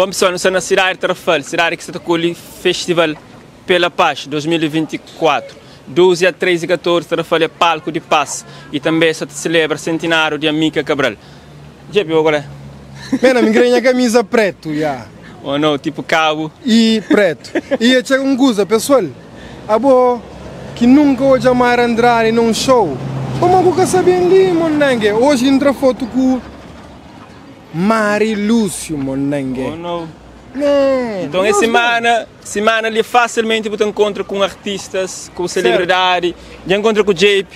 Bom pessoal, nu sta na cidade de Tarrafal, cidade ki sta ta acolhe Festival Pela Paz 2024. 12 a 13 e 14, Tarrafal é palco de paz e também sta ta celebra centenário de Amílcar Cabral. Dja viu qual é? Mena, mi kre nha camisa preto, ya. Ou não, tipo cabo. E preto. E e txega un kuza, pessoal, abo ki nunca odja Mayra Andrade na un show, pamodi ku ka sa ben li, mondangue? Hoje N tra foto ku Mari Lúcio, mondangue. Ou não. Man, Então é nos semana, semana ali facilmente bu ta encontra com artistas, com celebridade. Já encontra com o JP,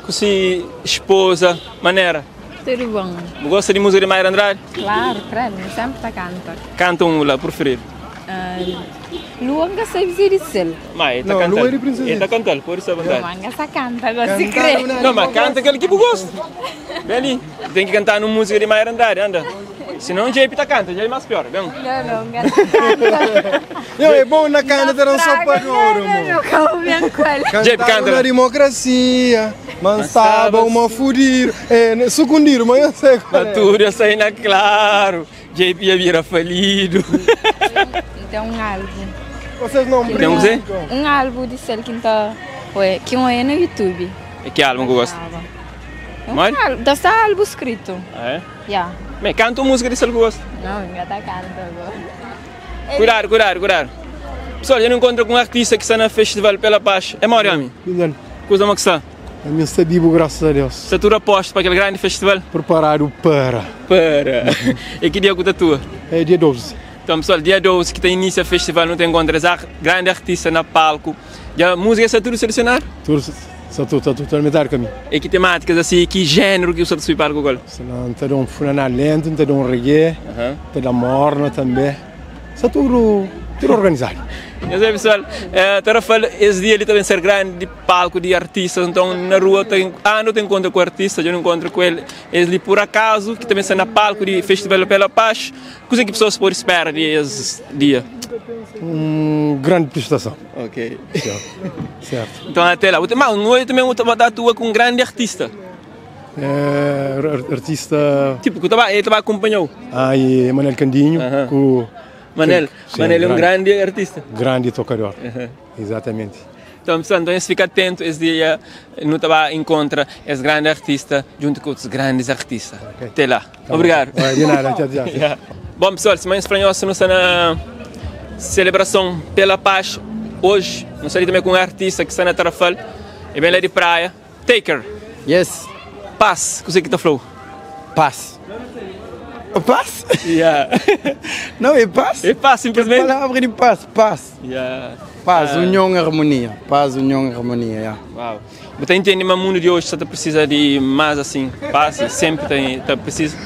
com si esposa, manera. Tudo bom. Bu gosta de música de Mayra Andrade? Claro, credo, sempre ta canta. Canta um lá, preferido. Lua nunca sabe se de céu. Mas ele tá Não, cantando. Lua é de Princesa. Ele tá cantando, por isso é vontade. Manga sa canta, agora se Cantar crê. uma- Não, mas canta aquele que bu gosta. Vem ali. Tem que cantar numa música de Mayra Andrade, anda. Senão o JP tá canta, já é mais pior. Vem. Não, não, nunca canta. Não, é bom na canta ter um sopador, Não, mo. não, calma, bem com ele. JP, Cantar canta. na democracia, mansaba Mansaba- uma fudir, é, sucundir, mas eu sei qual é. Natura sai na claro. JP ia virar falido. Então um álbum. Vocês não Tem um Zé? brincam. Um álbum de céu que tá, ué, que um é no YouTube. E que álbum que eu gosto? É um Mano? álbum, dá só álbum escrito. Ah, é? Yeah. Mas canta uma música desse que eu gosto. Não, nunca tá canta agora. Cuidado, cuidado, cuidado. Pessoal, eu não encontro com um artista que está no Festival Pela Paz. É Mauro, homem. Então, Coisa uma que está. a minha está vivo, graças a Deus. Está tudo aposto para aquele grande festival. Preparado para. Para. E que dia que tatua? É dia 12. Então, pessoal, dia 12 que tem início o festival, não tem encontro esse grande artista na palco. Já a música está tudo selecionado? Tudo, está tudo, está tudo a metade do caminho. E que temáticas assim, que gênero que o senhor subir palco agora? Se não, está um funaná lento, está um reggae, está da morna também. Está tudo, tudo organizado. Eu sei, pessoal, Tarrafal, esse dia ali também ser grande de palco de artistas, então na rua tem, ah, não tem encontro com o artista, eu não encontro com ele, ele por acaso, que também está na palco de Festival pela Paz, coisa que pessoas podem esperar desse dia. Um grande prestação. Ok. Certo. certo. Então até lá. Mas hoje também vou atuar com um grande artista. É, artista. Tipo, que tava, ele tava acompanhou. Ah, e Manel Candinho, com Manel, Sim, Manel é um grande artista. Grande tocador. Exatamente. Então, pessoal, então, fica atento, esse dia no Tabá encontra esse grande artista junto com outros grandes artistas. Ok. Até lá. Obrigado. Vai, de nada, tchau, tchau. Yeah. Bom, pessoal, semana espanhola não está na celebração pela paz hoje. Não sei também com um artista que está na Tarrafal, é bem lá de praia. Taker, Yes, paz, que você que tá flow. paz. Paz? Yeah. Não, é paz. É paz, simplesmente. Palavra de paz, paz. Yeah. Paz, Ah. união e harmonia. Paz, união e harmonia, yeah. Uau. Você entende, mas o mundo de hoje só precisa de mais assim, paz, sempre tem, tá precisa.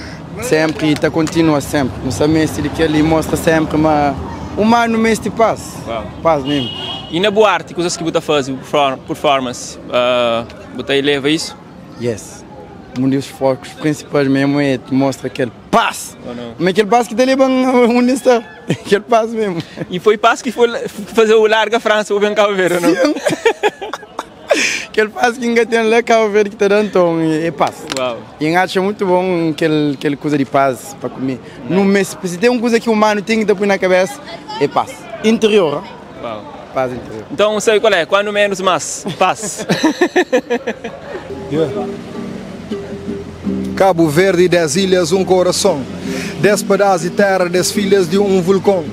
Sempre, e tá continua sempre. Não sabe se de que ele mostra sempre, mas humano mesmo de paz. Uau. Paz mesmo. E na boa arte, coisas que você faz, performance, você eleva isso? Yes. Um dos focos principais mesmo é te mostra aquele paz. Ou não? Mas aquele paz que te leva onde está. Aquele paz mesmo. E foi paz que foi fazer o Larga França, o bem Cabo Verde, não? Aquele paz que ainda tem lá Cabo Verde que te dá então, é paz. Uau. E eu acho muito bom aquele, aquele coisa de paz para comer. No mês, se tem uma coisa que o humano tem que pôr na cabeça, é paz. Interior, hein? Uau. paz interior. Então, sei qual é, quando menos, mais. Paz. Yeah. Cabo Verde, dez ilhas, um coração. Dez pedaços de terra, dez filhas de um vulcão.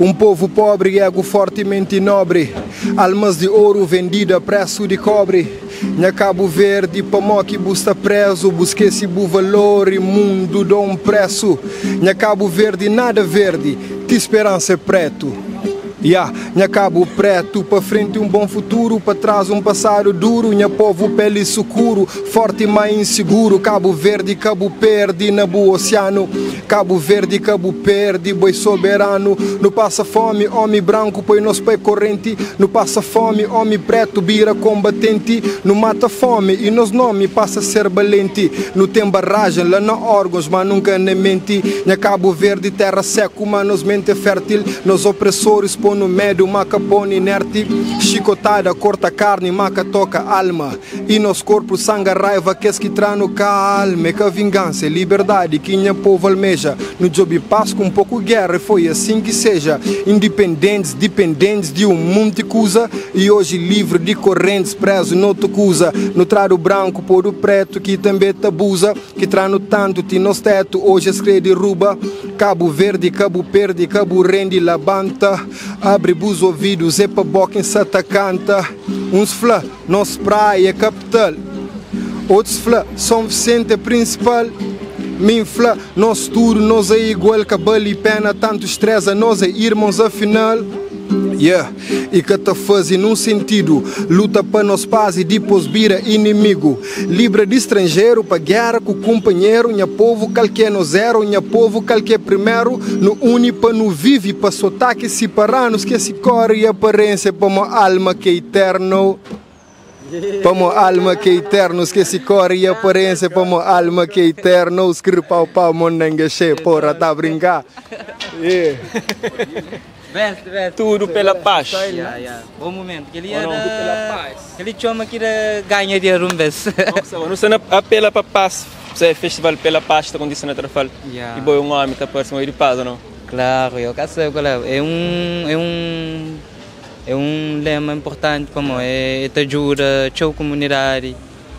Um povo pobre, ego fortemente nobre. Almas de ouro vendida a preço de cobre. Nha Cabo Verde, pamó que busta preso. Busque esse bu valor e mundo dou um preço. Nha Cabo Verde, nada verde, te esperança é preto. Ya, nha cabo preto, pa frente um bom futuro, pa trás um passado duro, nha povo pele escuro, forte mas inseguro, Cabo Verde, Cabo Verde, na bu oceano, Cabo Verde, Cabo Verde, boi soberano, no passa fome, homem branco, põe nos pai corrente, no passa fome, homem preto, bira combatente, no mata fome e nos nome passa a ser valente, no tem barragem, lá na órgãos, mas nunca na mente, nha Cabo Verde, terra seco, mas nos mente é fértil, nos opressores põe Ponu medu ma ka ponu inerti. Xikotada korta karni ma ka toka alma. I nos korpu sanga raiva kes ki tranu kalma. É ka vingansa, é liberdadi ki nha povu almeja. Nu djobe paz ku un poku gera e foi asin ki seja. Indipendentis, dipendentis di un munti kuza. I oji livri di korentis prezu notu kuza. Nu tradu branku podu pretu ki tanbe ta abuza. Ki tranu tantu ti nos tetu oji es kre diruba. Kabu Verdi ka bu perdi ka bu rendi labanta. Abri bus ovidus é pa bo ki N sa ta kanta. Uns fla nos praia é kapital. Otus fla Son Visenti é prinsipal. Mi N fla nos tudu nos é igual. Ka bali pena tantu stresa nos é irmons afinal. Yeah, i ka ta faze nun sentidu luta pa nos paz i dipos bira inimigu. Libra di stranjeru pa gera ku kunpanheru. Nha povu kal ki é nos eru, nha povu kal ki é primeru. Nu uni pa nu vivi pa sotaki sipara-nu. Skese kor i aparensia pamo alma ki é iternu. Pamo alma ki é iternu. Skese kor i aparensia pamo alma ki é iternu. Skri pau pau mondangaxe porra ta brinka. Yeah. Best, best. Tudo pela paz. Yeah, yeah. Bom momento. Kel Ou não? Tudo pela paz. Kel txoma ki da ganha di un vez. Nossa, não sei na apela pa paz. Se é festival pela paz ta acontece na Tarrafal. Yeah. E boi um homem ta parece um de paz ou não? Claro, eu cá sei qual é. É um lema importante para mim. É te ajuda a comunidade,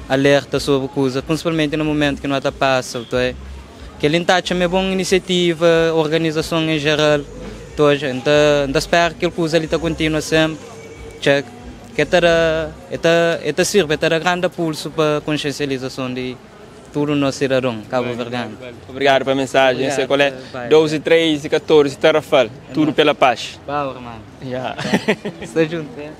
alerta sobre coisa, principalmente no momento que não está passa, tu é. Que ele está é boa iniciativa, organização em geral. Então espero que a coisa ali tá continua sempre. Check. Que tá tá tá serve, tá grande pulso para consciencialização de tudo o nosso cidadão cabo-verdiano. Obrigado pela mensagem. Obrigado, Sei qual é. vai. 12, 3 e 14, Tarrafal. Tudo pela paz. Power, mano. Yeah. Está junto, é?